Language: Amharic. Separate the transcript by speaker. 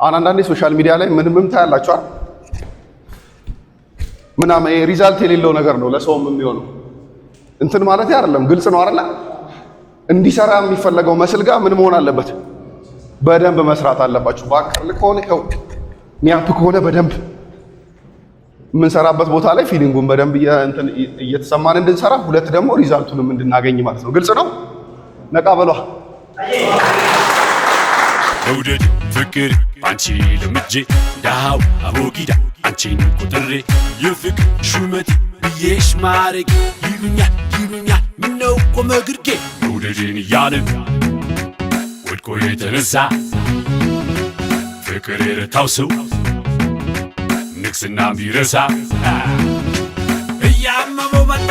Speaker 1: አሁን አንዳንዴ social media ላይ ምንም ታያላችሁ አይደል? ምናምን result የሌለው ነገር ነው ለሰውም የሚሆነው። እንትን ማለት አይደለም፣ ግልጽ ነው አይደለ? እንዲሰራ የሚፈለገው muscle ጋር ምን መሆን አለበት? በደንብ መስራት አለባችሁ። Back curl ከሆነ ይኸው፣ knee up ከሆነ በደንብ የምንሰራበት ቦታ ላይ feeling ኡን በደንብ እየተሰማን እንድንሰራ፣ ሁለት ደግሞ result ኡንም እንድናገኝ ማለት ነው። ግልጽ ነው። ነቃ በሏ።
Speaker 2: መውደድ ፍቅር አንቺ ለምጄ፣ ዳሃው አቦጊዳ አንቺን ቁጥሬ፣ የፍቅር ሹመት ብዬሽ ማረግ፣ ይሉኛል ይሉኛል ምነው ቆመ ግርጌ፣ መውደድን እያለ ወድቆ የተነሳ፣ ፍቅር የረታው ሰው ንግስና ቢረሳ እያመመው መጣ።